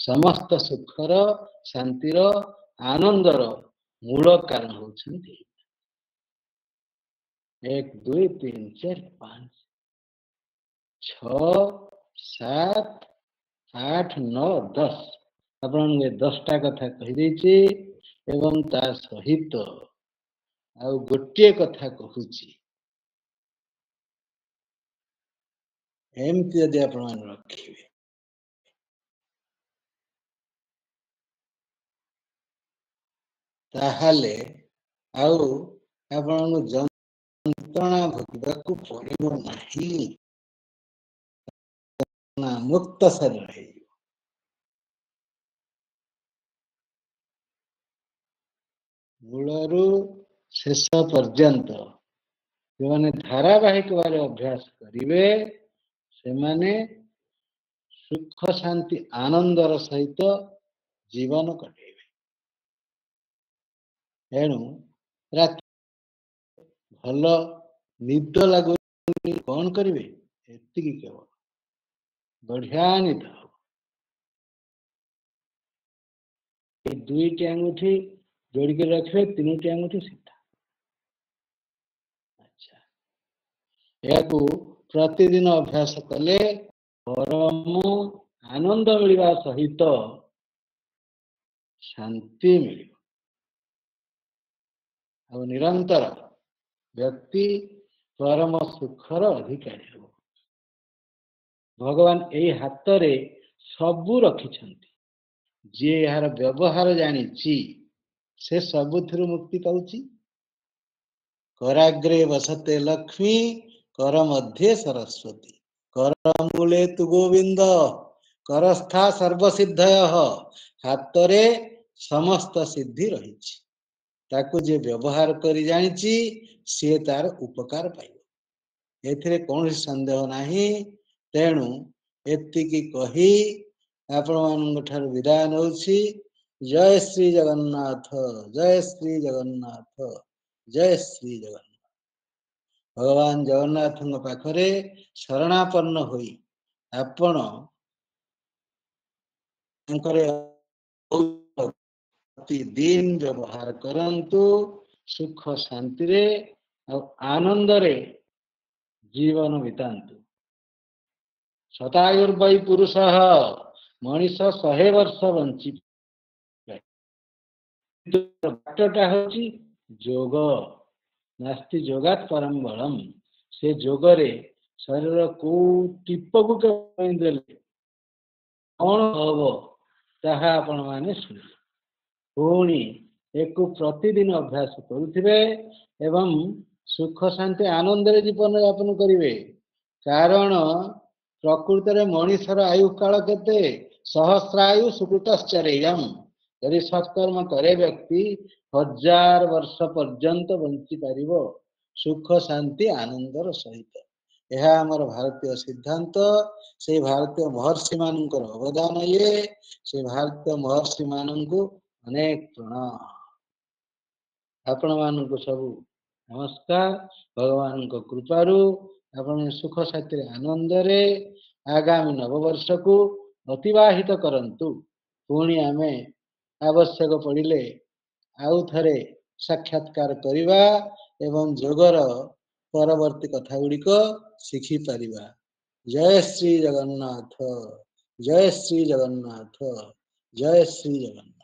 ସମସ୍ତ ସୁଖର, ଶାନ୍ତିର, ଆନନ୍ଦର ମୂଳ କାରଣ ହଉଛନ୍ତି 1 2 3 4 5 6 7 8 9 10। ଆପଣଙ୍କୁ ଏ 10ଟା କଥା କହିଦେଇଛି ଏବଂ ତା ସହିତ ଆଉ ଗୋଟିଏ କଥା କହୁଛି। ଏମିତି ଯଦି ଆପଣମାନେ ରଖିବେ, ତାହେଲେ ଆଉ ଆପଣଙ୍କୁ ଯନ୍ତ୍ରଣା ଭୋଗିବାକୁ ପଡ଼ିବ ନାହିଁ, ମୁକ୍ତ ଶରୀର ହେଇଯିବ। ମୂଳରୁ ଶେଷ ପର୍ଯ୍ୟନ୍ତ ଯେଉଁମାନେ ଧାରାବାହିକ ଭାବରେ ଅଭ୍ୟାସ କରିବେ, ସେମାନେ ସୁଖ ଶାନ୍ତି ଆନନ୍ଦର ସହିତ ଜୀବନ କଟେଇବେ। ଏଣୁ ରାତି ଭଲ ନିଦ ଲାଗୁନି, କଣ କରିବେ? ଏତିକି କେବଳ, ବଢିଆ ନିଦ ହବ। ଏ 2ଟି ଆଙ୍ଗୁଠି ଯୋଡ଼ିକି ରଖିବେ, 3ଟି ଆଙ୍ଗୁଠି ସିଧା। ଆଚ୍ଛା, ଏହାକୁ ପ୍ରତିଦିନ ଅଭ୍ୟାସ କଲେ ପରମ ଆନନ୍ଦ ମିଳିବା ସହିତ ଶାନ୍ତି ମିଳିବ। ଆଉ ନିରନ୍ତର ବ୍ୟକ୍ତି ପରମ ସୁଖର ଅଧିକାରୀ ହେବ। ଭଗବାନ ଏଇ ହାତରେ ସବୁ ରଖିଛନ୍ତି। ଯିଏ ଏହାର ବ୍ୟବହାର ଜାଣିଛି ସେ ସବୁଥିରୁ ମୁକ୍ତି ପାଉଛି। କରାଗ୍ରେ ବସତେ ଲକ୍ଷ୍ମୀ, କର ମଧ୍ୟେ ସରସ୍ୱତୀ, କର ମୂଳେ ତୁ ଗୋବିନ୍ଦ, କରସ୍ଥା ସର୍ବସିଦ୍ଧୟଃ। ହାତରେ ସମସ୍ତ ସିଦ୍ଧି ରହିଛି। ତାକୁ ଯିଏ ବ୍ୟବହାର କରି ଜାଣିଛି ସିଏ ତାର ଉପକାର ପାଇବ, ଏଥିରେ କୌଣସି ସନ୍ଦେହ ନାହିଁ। ତେଣୁ ଏତିକି କହି ଆପଣମାନଙ୍କ ଠାରୁ ବିଦାୟ ନେଉଛି। ଜୟ ଶ୍ରୀ ଜଗନ୍ନାଥ, ଜୟ ଶ୍ରୀ ଜଗନ୍ନାଥ, ଜୟ ଶ୍ରୀ ଜଗନ୍ନାଥ। ଭଗବାନ ଜଗନ୍ନାଥଙ୍କ ପାଖରେ ଶରଣାପନ୍ନ ହୋଇ ଆପଣ ତାଙ୍କର ପ୍ରତିଦିନ ବ୍ୟବହାର କରନ୍ତୁ, ସୁଖ ଶାନ୍ତିରେ ଆଉ ଆନନ୍ଦରେ ଜୀବନ ବିତାନ୍ତୁ। ଶତାୟୁର୍ବୈ ପୁରୁଷ, ମଣିଷ 100 ବର୍ଷ ବଞ୍ଚି। ବାଟଟା ହଉଛି ଯୋଗ। ନାସ୍ତି ଯୋଗାତ ପରମ ବଳମ। ସେ ଯୋଗରେ ଶରୀରର କୋଉ ଟିପକୁ ଦେଲେ କଣ ହବ ତାହା ଆପଣମାନେ ଶୁଣିଲେ। ପୁଣି ଏକୁ ପ୍ରତିଦିନ ଅଭ୍ୟାସ କରୁଥିବେ ଏବଂ ସୁଖ ଶାନ୍ତି ଆନନ୍ଦରେ ଜୀବନ ଯାପନ କରିବେ। କାରଣ ପ୍ରକୃତରେ ମଣିଷର ଆୟୁ କାଳ କେତେ? ସହସ୍ରାୟୁ ସୁକୃତଶ୍ଚରେୟମ୍। ଯଦି ସତ୍କର୍ମ କରେ ବ୍ୟକ୍ତି 1000 ବର୍ଷ ପର୍ଯ୍ୟନ୍ତ ବଞ୍ଚି ପାରିବ ସୁଖ ଶାନ୍ତି ଆନନ୍ଦର ସହିତ। ଏହା ଆମର ଭାରତୀୟ ସିଦ୍ଧାନ୍ତ। ସେଇ ଭାରତୀୟ ମହର୍ଷି ମାନଙ୍କର ଅବଦାନ ଇଏ। ସେ ଭାରତୀୟ ମହର୍ଷି ମାନଙ୍କୁ ଅନେକ ପ୍ରଣାମ। ଆପଣମାନଙ୍କୁ ସବୁ ନମସ୍କାର। ଭଗବାନଙ୍କ କୃପାରୁ ଆପଣ ସୁଖ ଶାନ୍ତିରେ ଆନନ୍ଦରେ ଆଗାମୀ ନବବର୍ଷକୁ ଅତିବାହିତ କରନ୍ତୁ। ପୁଣି ଆମେ ଆବଶ୍ୟକ ପଡ଼ିଲେ ଆଉ ଥରେ ସାକ୍ଷାତକାର କରିବା ଏବଂ ଯୋଗର ପରବର୍ତ୍ତୀ କଥା ଗୁଡ଼ିକ ଶିଖିପାରିବା। ଜୟ ଶ୍ରୀ ଜଗନ୍ନାଥ, ଜୟ ଶ୍ରୀ ଜଗନ୍ନାଥ, ଜୟ ଶ୍ରୀ ଜଗନ୍ନାଥ।